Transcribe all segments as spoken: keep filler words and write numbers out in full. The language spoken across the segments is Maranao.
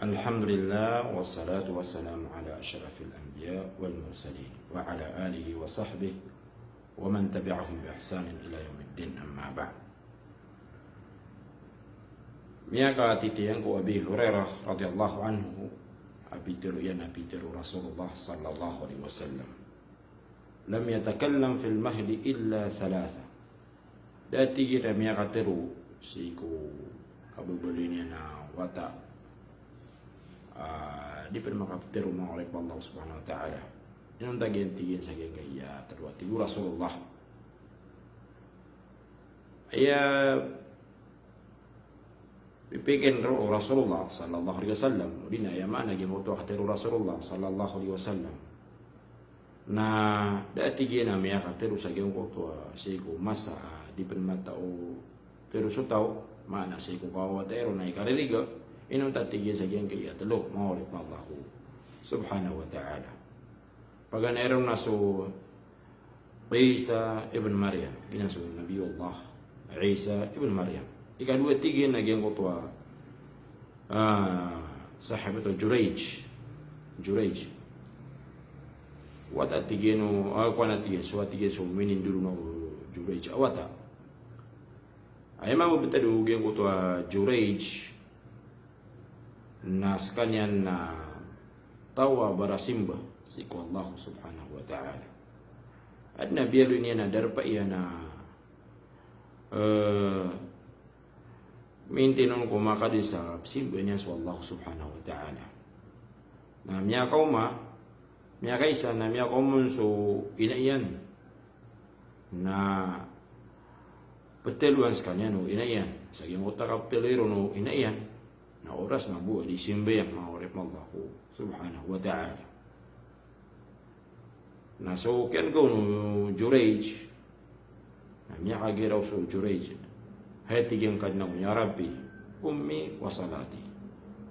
Alhamdulillah, wassalatu wassalamu ala ashrafil anbiya wal mursalin, wa ala alihi wa sahbihi wa man tabi'ahum bi ihsanin ila yawmiddin, amma ba'd. Miyakatitiyang ko Abi Hurairah radhiyallahu anhu, a pitharo iyan a pitharo o Rasulullah sallallahu alaihi wasallam, "Lam yatakallam fil mahdi illa thalatha." Da, tig iyan, a miyakatharo sii ko kababaloy niyan a wata a di pn makaptharo, manga oripn o Allah subhanahu wa ta'ala. Inonta giyan, tig iyan, sa giyangkaya tlo a tig o Rasulullah. Aya pipikir o Rasulullah sallallahu alaihi wasallam, odi na aya maana giyangkoto a katharo o Rasulullah sallallahu alaihi wasallam, na da, tig iyan, a miyakatharo sa giyangkoto a sii ko masa a di pn matao tharo so taw, maana sii ko kawawata iron a ikaririga, inonta, tig iyan, sa giyangkaya tlo, manga oripn o Allah subhanahu wa ta'ala. Paganay ron na so Isa ibn Maryam, giyanan so Nabiyullah Isa ibn Maryam. Ikadowa, tig iyan, a giyangkoto a, ah, sahabi oto, Jurayj. Jurayj. Wata, tig iyan, o, ah, kowan a, tig iyan, so, tig iyan, so minindolon o Jurayj a wata. Aya mababtad o giyangkoto a Jurayj na skaniyan na taw a barasimba sii ko Allah subhanahu wa ta'ala. Adn a biyaloy niyan a darpa iyan a, eh, mintinon ko makadi sa pzimba niyan so Allah subhanahu wa ta'ala. Na miyakaoma, miyakaisa na miyakaoma on so ina iyan. Na ptloan skaniyan o ina iyan. Sa giyangkoto a kaptlo iron o ina iyan na oras mambo a di simbayang, manga oripn o Allah subhanahu wa ta'ala. Na so kiyan'ga on o Jurayj, na miyakagiraw so Jurayj. Hay, tig iyan, Kadnan ko, ya Rabbi, ummi wa salati.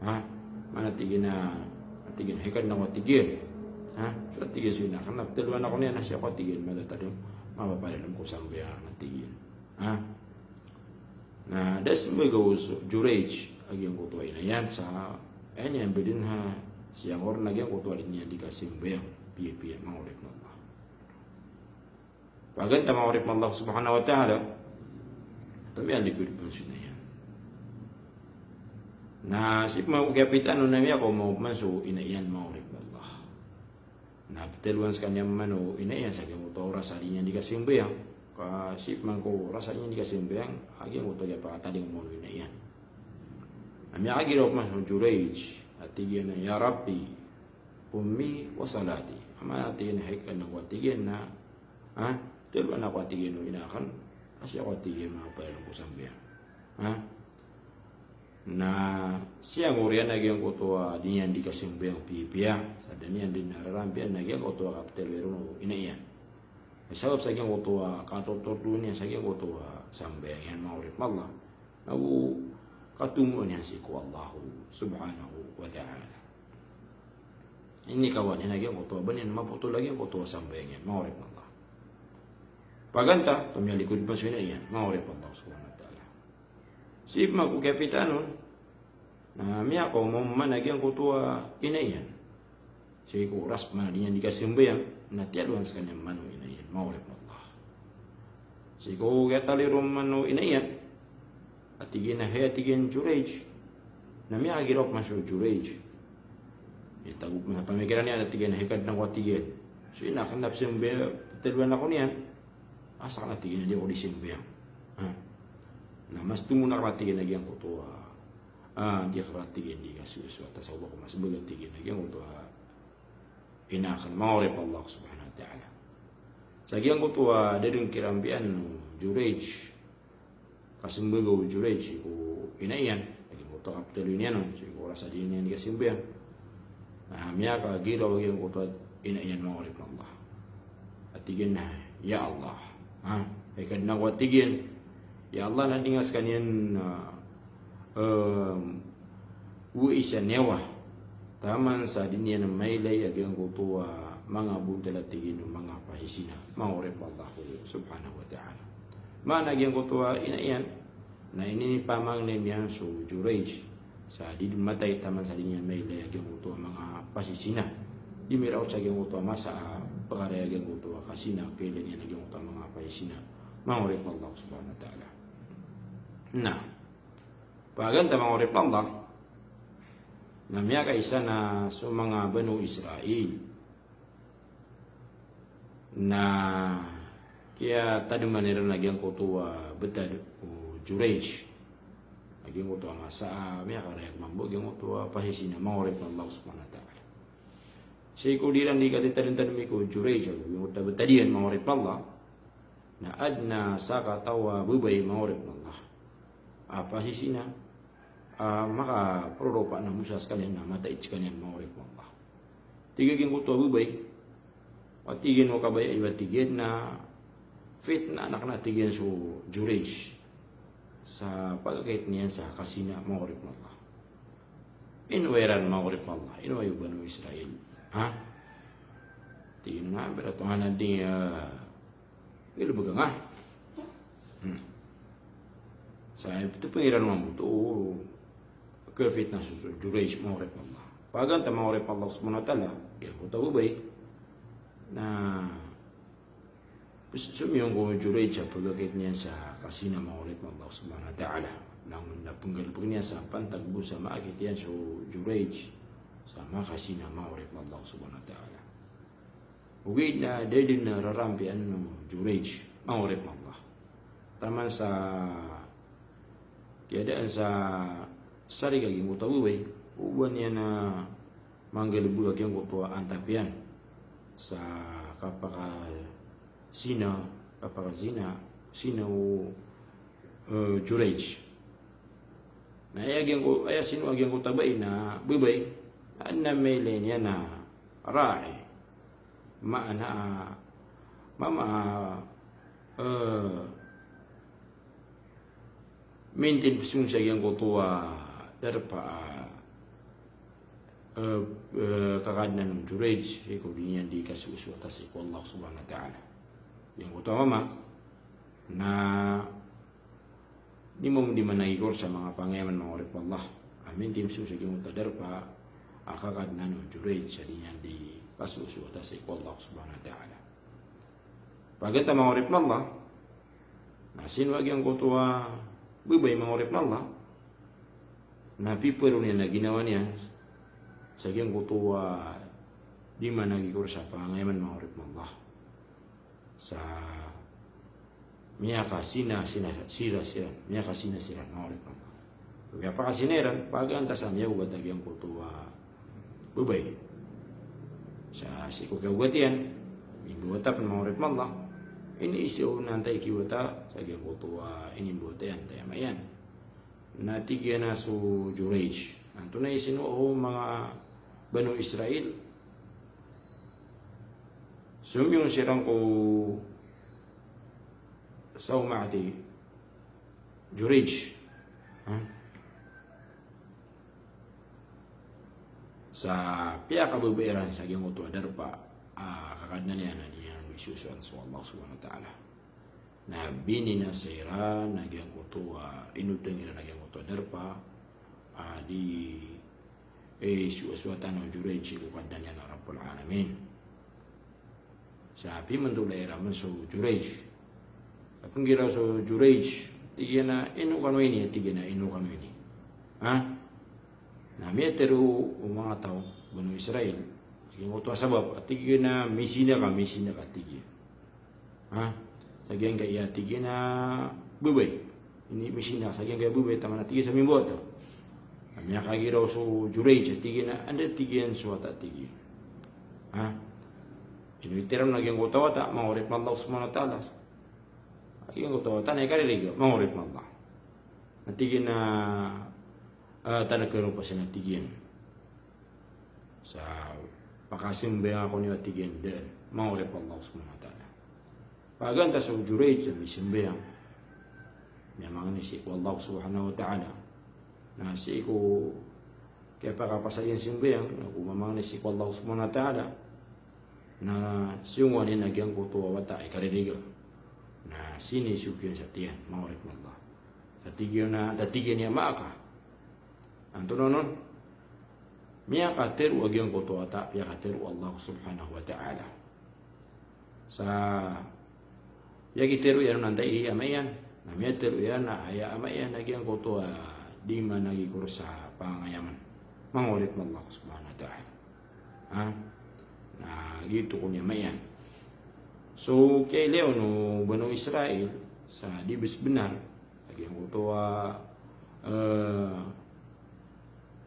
Ha? Maana, tig iyan, a, tig iyan, hay Kadnan ko, tig iyan. Ha? So, tig iyan, so ina akn na ptloan ako niyan, na sii ako, tig iyan, matatadm, mapapalaya ko sambayang akn, tig iyan. Ha? Na da smbagaw so Jurayj a giyangkoto a ina iyan sa, aya niyan badn a siyangor na giyangkoto a di niyan di kasimbayang piyapiya, manga oripn o Allah. Paganay, manga oripn o Allah subhanahu wa ta'ala, tomiyalikod pman so ina iyan. Na sii pman ko kiyapitaan on na miyakaoma pman so ina iyan, manga oripn o Allah. Na ptloan skaniyan man o ina iyan sa giyangkoto a oras a di niyan di kasimbayang. Ka sii pman ko oras a di niyan di kasimbayang, a giyangkoto a kiyapakataling man o ina iyan. Na miyakagiraw pman so Jurayj a tig iyan a, ya Rabbi, ummi wa salati. A maana, tig iyan, hay Kadnan ko, tig iyan, na, ha, ptloan ako, tig iyan, o ina akn, a sii ako, tig iyan, mapapalaya ko sambayang. Ha? Na siyangor iyan a giyangkoto a di niyan di kasimbayang piyapiya, sa da niyan di nararambiyan a giyangkoto a kaptlo iron o ina iyan. Sabap sa giyangkoto a katotordo niyan sa giyangkoto a sambayang iyan, manga oripn o Allah. Nago katomoan iyan sii ko Allah subhanahu wa ta'ala. Inikawan iyan a giyangkoto a ba niyan mapotol a giyangkoto a sambayang iyan, manga oripn o Allah. Paganay, tomiyalikod pman so ina iyan, manga oripn o Allah subhanahu wa ta'ala. Sii pman ko kiyapitaan on na miyakaoma man a giyangkoto a ina iyan. Sii ko oras pman a di niyan di kasimbayang, na tiyaloan skaniyan man o ina iyan, manga oripn o Allah. Sii ko kiyatalo iron man o ina iyan, a tig iyan a, hay, a tig iyan, Jurayj. Na miyakagiraw pman so Jurayj. Itago pman sa pamikiran iyan a tig iyan a, hay Kadnan ko, a tig iyan, so ina akn na pzimbayang, ptloan ako niyan, a sakn, a tig iyan, a di ako di simbayang. Ha? Na mas tomo akn, a tig iyan, a giyangkoto a, a, di akn, a tig iyan, di kasosoat a sa oba ko mas bgan, tig iyan, a giyangkoto a ina akn, manga oripn o Allah subhanahu wa ta'ala. Sa giyangkoto a da dn kirambiyan o Jurayj, ka smbagaw o Jurayj sii ko ina iyan, a giyangkoto a kaptlo iyan on, sii ko oras a di niyan di kasimbayang. Na miyakagiraw a giyangkoto a ina iyan, manga oripn o Allah. A tig iyan a, ya Allah. Ha? Hay Kadnan ko, a tig iyan, ya Allah, na di nga skaniyan, ah, em, owisan iyan, taman sa di niyan mailay a giyangkoto a manga bontal, a tig iyan, o manga pasisina, manga oripn o Allah subhanahu wa ta'ala. Maana giyangkoto a ina iyan na inipamangni niyan so Jurayj Sa di dn matay taman sa di niyan mailay a giyangkoto a manga pasisina. Di miraot sa giyangkoto a masa a pkharaya a giyangkoto a kasina, kailay niyan a giyangkoto a manga pasisina. Manga oripn o Allah subhanahu wa ta'ala. Na, paganay, manga oripn o Allah, na miyakaisa na so manga Banu Israil na kiyatadman iran a giyangkoto a btad o Jurayj. A giyangkoto a masa a miyakaraya mambo a giyangkoto a pasisina, manga oripn o Allah subhanahu wa ta'ala. Sii ko di iran di katitadmtadmi ko Jurayj, a giyangkoto a btad iyan, manga oripn o Allah, na adn a sakataw a babay, manga oripn o Allah, a pasisina, a makaproropa na mosa skaniyan na matait skaniyan, manga oripn o Allah. Tig a giyangkoto a babay, a tig iyan o kabaya iyan, tig iyan, na fitnaan akn, tig iyan, so Jurayj sa pagakait niyan sa kasina, manga oripn o Allah. Ino iran, manga oripn o Allah, ino iran o Banu Israil? Ha? Tig iyan a, birato nga na di, ah, Ilbg nga. Hmm. Sa iptpng iran mambo oto, kafitna so Jurayj, manga oripn o Allah. Paganay, manga oripn o Allah subhanahu wa ta'ala, giyangkoto a babay na somiyong ko Jurayj sa pagakait niyan sa kasina, manga oripn o Allah subhanahu wa ta'ala. Langon na pnggalbk iyan sa pantag bo sa maakit iyan so Jurayj sa makasina, manga oripn o Allah subhanahu wa ta'ala. Ogaid na da dn rarampiyan o Jurayj, manga oripn o Allah. Taman sa kiyadaan sa sarig a giyangkoto a babay, o ba niyan a manggalbk a giyangkoto a antap iyan sa kapakasina, kapakasina, sina o, eh, Jurayj. Na aya giyangko-, aya sino a giyangkoto a babay na, babay, na mailay niyan a ra'i. Maana, ma, ma, eh, mintin psong sa giyangkoto a darpa a, eh, eh, kakadnan o Jurayj, sii ko di niyan di kasosoat sii ko Allah subhanahu wa ta'ala. Giyangkoto a mama na di mambo di managikor sa manga pangayaman, manga oripn o Allah. Amin, di msong sa giyangkoto a darpa a kakadnan o Jurayj sa di niyan di kasosoat sii ko Allah subhanahu wa ta'ala. Paganay, manga oripn o Allah, na sino a giyangkoto a babay, manga oripn o Allah, na piparo niyan a ginawa niyan sa giyangkoto a di managikor sa pangayaman, manga oripn o Allah. Sa miyakasina, sina, sira, sira, miyakasina siran, manga oripn o Allah. Miyapakasina iran, paganay sa miyaogat a giyangkoto a babay. Sa sii ko kiyaogat iyan, mimbawata pn, manga oripn o Allah. Iniiza on antaa i kiwata sa giyangkoto a inimbawata iyan, antaa i ama iyan. Na tig iyan a so Jurayj. Antonaa i sino o manga Banu Israil? Somiyong siran ko sawma'ati Jurayj. Ha? Sa piyakababa iran sa giyangkoto a darpa a kakadnan iyan a di niyan di sosoan so Allah subhanahu wa ta'ala. Na bininasa iran a giyangkoto a inotang iran a giyangkoto a darpa a di, eh, soasoatan o Jurayj sii ko Kadnan iyan a Rabbul Alamin. Sa pimantolay iran man so Jurayj. Sa pnggiraw so Jurayj, tig iyan a, "Ino kano ini?" Tig iyan a, "Ino kano ini?" Ha? Na miyatharo o manga taw, Banu Israil, a giyangkoto a sabap, tig iyan a, "Mizina ka, mizina ka," tig iyan. Ha? Sa giyangkaya tig iyan a babay. Ini mizina, sa giyangkaya babay, taman a tig iyan sa mimbawata. Na miyakagiraw so Jurayj, tig iyan a, "Anda," tig iyan, "so wata?" tig iyan. Ha? Ino itiram na giyangkoto a wata, manga oripn o Allah subhanahu wa ta'ala. Giyangkoto a wata na ikaririga, manga oripn o Allah. Na tig iyan a, "Ah, tano kano pasin," tig iyan. Sa pakasambayang ako niyo, tig iyan, daan, manga oripn o Allah subhanahu wa ta'ala. Paganay so Jurayj sa misambayang, miyamangni sii ko Allah subhanahu wa ta'ala. Na sii ko kiyapakapasad iyan sambayang, na ko mamangni sii ko Allah subhanahu wa ta'ala, na siyongowan iyan a giyangkoto a wata a ikaririga. Na sinisogo iyan sa tiyan, manga oripn o Allah. Sa tig iyan a, da tig iyan a, "Ama ka." Antonaa onon? Miyakatharo a giyangkoto a wata, piyakatharo o Allah subhanahu wa ta'ala. Sa piyakitharo iyan on antaa i ama iyan. Na miyatharo iyan a aya ama iyan a giyangkoto a di managikor sa pangangayaman. Manga oripn o Allah subhanahu wa ta'ala. Ha? Na giyoto kon i ama iyan. So, kiyailay on o Banu Israil sa di bs bnar a giyangkoto a, eh,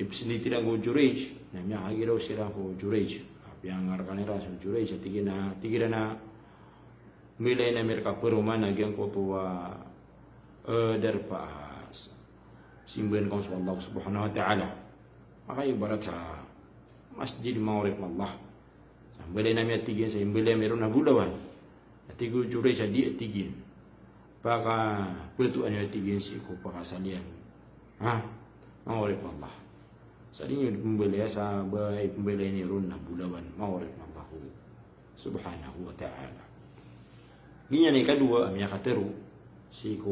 ipsndit iran ko Jurayj, na miyakagiraw siran ko Jurayj. Piyangarakan iran so Jurayj, a tig iyan a, tig iran a, mbalayin ami rka paroman a giyangkoto a, eh, darpa a s-, simbayan kami so Allah subhanahu wa ta'ala. Maka ibarat sa masjid, manga oripn o Allah. Sa mbalayin ami, a tig iyan, sa imbalayin ami ron na bolawan. A tig o Jurayj a di, a tig iyan. Pakapatoan iyo, a tig iyan, sii ko pakasalian. Ha? Manga oripn o Allah. Sa di niyo pmbalaya sa ba ipmbalay niyo ron na bolawan. Manga oripn o Allah subhanahu wa ta'ala. Giyanan i kadowa a miyakatharo sii ko,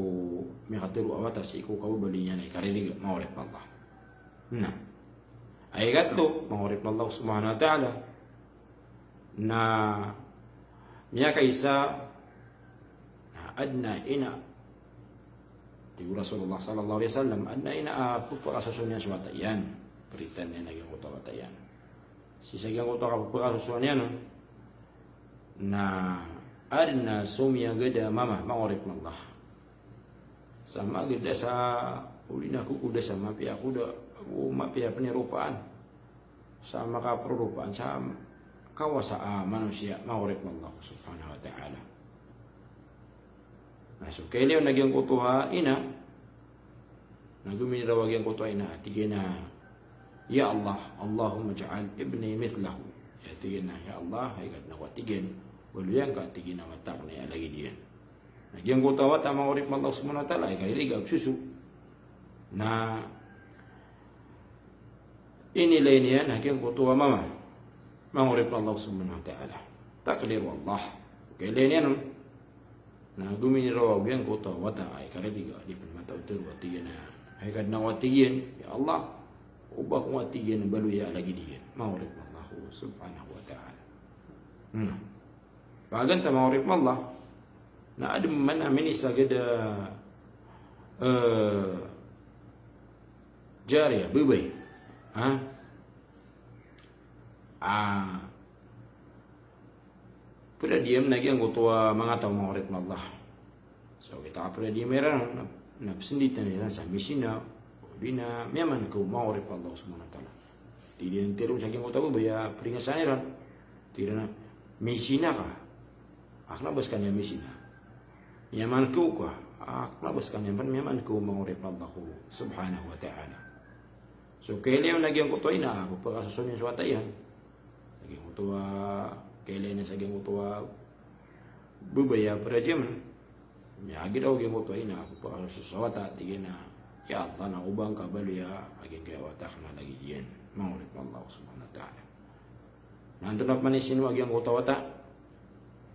miyakatharo a wata sii ko kababaloy niyan a ikaririga, manga oripn o Allah. Na aya ikatlo, manga oripn o Allah subhanahu wa ta'ala, na miyakaisa, na adn a ina, tig o Rasulullah sallallahu alaihi wasallam, adn a ina a pphakasoson iyan so wata iyan, pritan iyan a giyangkoto a wata iyan. Sii sa giyangkoto a kapphakasoson iyan on, na adn a somiyagad a mama, manga oripn o Allah. Sa magad a sa, odi na kokoda sa mapiya a koda, ago mapiya a pniropaan. Sa makaproropaan sa kawasa a manosiya, manga oripn o Allah subhanahu wa ta'ala. Na so kailay on a giyangkoto a ina, na gominiraw a giyangkoto a ina, a tig iyan a, "Ya Allah, Allahumma ij'al ibni mithlahu." A tig iyan a, "Ya Allah, hay Kadnan ko," a tig iyan, "baloy angka," a tig iyan, "a wata akn a lagid iyan." Na giyangkoto a wata, manga oripn o Allah subhanahu wa ta'ala, a ikaririga a psoso. Na inilay niyan a giyangkoto a mama, manga oripn o Allah subhanahu wa ta'ala. Takdir o Allah. Kailay niyan on. Na gominiraw a giyangkoto a wata a ikaririga, di pn mataw tharo, a tig iyan a, "Hay Kadnan ko," a tig iyan, "ya Allah, oba ko," a tig iyan, "baloya a lagid iyan." Manga oripn o Allah subhanahu wa ta'ala. Hmm. Paganay, manga oripn o Allah, na adn man a minisagad a, eh, jariya, babay. Ha? Ah, pradiyam na giyangkoto a manga taw, manga oripn o Allah. So, kita a pradiyam iran, na, na psnditn iran sa misina, odi na miyamankaw, manga oripn o Allah subhanahu wa ta'ala. Tig iyan, tharoon sa giyangkoto a babay a pringasan iran. Tig iran a, "Misina ka? Akn a ba skaniyan misina. Miyamankaw ka? Akn a ba skaniyan pn miyamankaw," manga oripn o Allah subhanahu wa ta'ala. So, kailay on a giyangkoto a ina a pphakasoson iyan so wata iyan. Sa giyangkoto a, kailay niyan sa giyangkoto a babay a pradiyam. Miyagiraw a giyangkoto a ina a pphakasoson so wata, tig iyan a, "Ya Allah, na oba angka baloya a giyangkaya wata akn a lagid iyan." Manga oripn o Allah subhanahu wa ta'ala. Na antonaa pman i sino a giyangkoto a wata?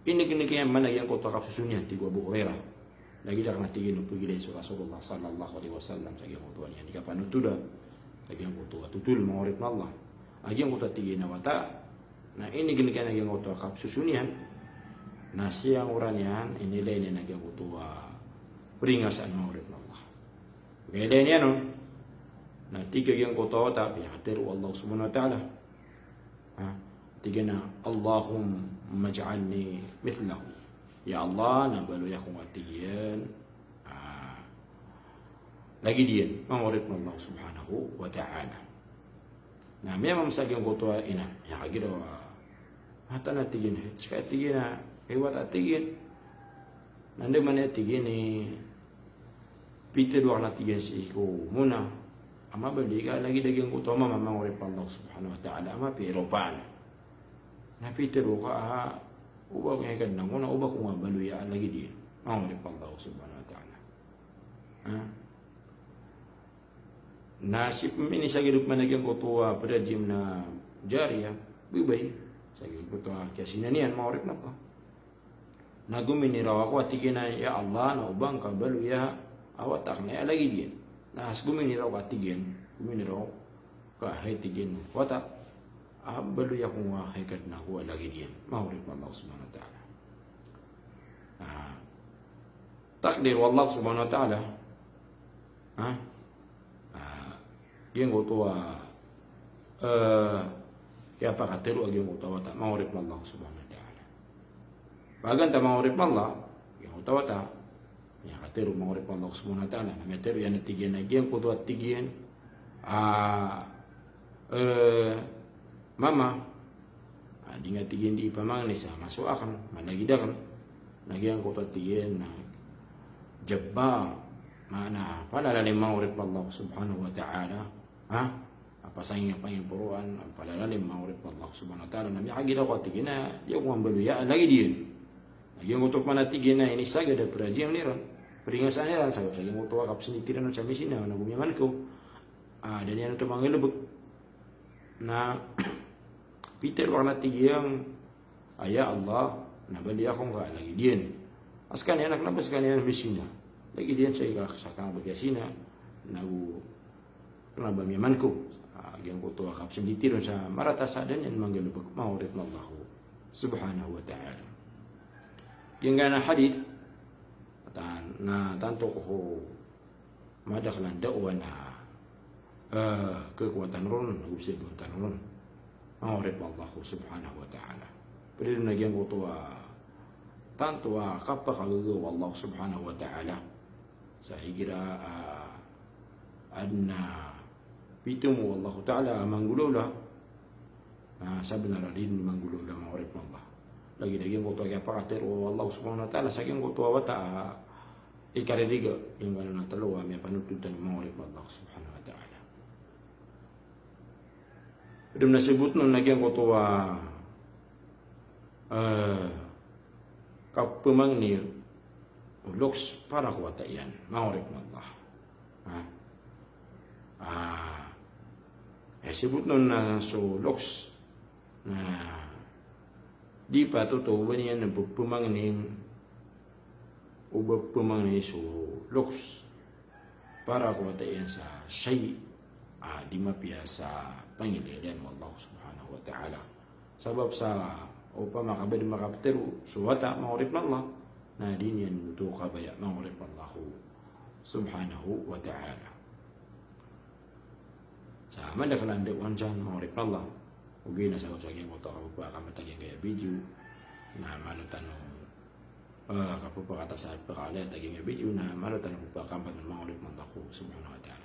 Inign iyan man a giyangkoto a kapsoso niyan, tig o Abu Hurairah. Lagid akn a tig iyan o pagilay so Rasulullah sallallahu alaihi wasallam sa giyangkoto a niyan di kapanotoda, sa giyangkoto a thotol, manga oripn o Allah. A giyangkoto a tig iyan a wata, na inign iyan a giyangkoto a kapsoso niyan, na siyangora niyan, inilay niyan a giyangkoto a pringasan, manga oripn o Allah. Kailay niyan on, na tig a giyangkoto a wata, piyakatharo o Allah subhanahu wa ta'ala. Ha? Tig iyan a, "Allahumma ij'alni mithlahu." Ya Allah, na baloy ako, a tig iyan, ah, lagid iyan, manga oripn o Allah subhanahu wa ta'ala. Na miyamamsa giyangkoto a ina, miyakagiraw a, "Mataan," a tig iyan, "seka," a tig iyan, "a, ay wata," a tig iyan. Na anda man, a tig iyan, i pitharo akn, a tig iyan, sii ko mona a mabaloy ka a lagid a giyangkoto a mama, manga oripn o Allah subhanahu wa ta'ala, a mapiya i ropaan. Na pitharo ka a, oba ko, hay Kadnan ko, na oba ko nga baloya a lagid iyan, manga oripn o Allah subhanahu wa ta'ala. Ha? Na sii pn minisagad pman a giyangkoto a pradiyam na jariya, babay, sa giyangkoto a kiyasinan iyan, manga oripn o Allah. Na gominiraw ako, a tig iyan a, "Ya Allah, na oba angka baloya a wata akn a lagid iyan." Na so gominiraw ka, a tig iyan, Kominiraw ka hay tig iyan o wata a baloy ako nga hay Kadnan ko a lagid iyan. Manga oripn o Allah subhanahu wa ta'ala. Ah, takdir o Allah subhanahu wa ta'ala, ha? Ah, giyangkoto a, eh, kiyapakatero a giyangkoto a wata, manga oripn o Allah subhanahu wa ta'ala. Paganay, manga oripn o Allah, giyangkoto a wata, miyakatero, manga oripn o Allah subhanahu wa ta'ala, na miyatero iyan a tig iyan a giyangkoto a tig iyan a, eh, mama, ah, di nga tig iyan di ipamangni sa maso akn, malagid akn. Na giyangkoto a tig iyan na jabbar, maana palalalim, manga oripn o Allah subhanahu wa ta'ala. Ha? A pasang iyan a pangiporoan, palalalim, manga oripn o Allah subhanahu wa ta'ala. Na miyakagiya ko a tig iyan a di ako nga mbaloya a lagid iyan. Na giyangkoto pman a tig iyan a inisagad a pira giyangkn iran, piringasaan iran, sabap sa giyangkoto a kapsndit iran on sa mizina, na go miyaman ko, ah, da niyan oto manggalbk. Na pitero akn a tig iyan a, ya Allah, na baloy ako nga a lagid iyan. A skaniyan na kna ba skaniyan mizina, lagid iyan sa ika, sa kna ba kiyazina, na go kna ba miyaman ko. Ah, giyangkoto a kapsndit iran sa marata sa da niyan manggalbk, manga oripn o Allah subhanahu wa ta'ala. Giyangkanan a hadith, tan-, na tanto ko madakl a ndaowan a, eh, khakowa tano ron, na go sibon tano ron, manga oripn o Allah subhanahu wa ta'ala. Pd na giyangkoto a tanto a kapakagaga o Allah subhanahu wa ta'ala. Sa igira, ah, adn a pitomo o Allah ta'ala a manggolawla, ah, sabnar a di manggolawla, manga oripn o Allah. Lagid a giyangkoto a kiyapakatero o Allah subhanahu wa ta'ala sa giyangkoto a wata a ikaririga, giyangkanan a tlo a miyapanotol tano, manga oripn o Allah subhanahu wa ta'ala. Pd na sabotn on a giyangkoto a, eh, kapmangni o loks para ko wata iyan, manga oripn o Allah. Ha? Ah, eh, sabotn on na so loks na di patot o ba niyan pmangnin, o ba pmangni so loks para ko wata iyan sa shay a di mapiya sa pangilay iyan o Allah subhanahu wa ta'ala. Sabap sa opama ka ba di makaptero so wata, manga oripn o Allah, na di niyan oto kabaya, manga oripn o Allah subhanahu wa ta'ala. Sa madakl a ndaowan san, manga oripn o Allah. Ogaid na sabap sa giyangkoto a kapakamat a giyangkaya video, na malo tano, eh, kapakata sa pakalat a giyangkaya video, na malo tano kapakamat, manga oripn o Allah subhanahu wa ta'ala.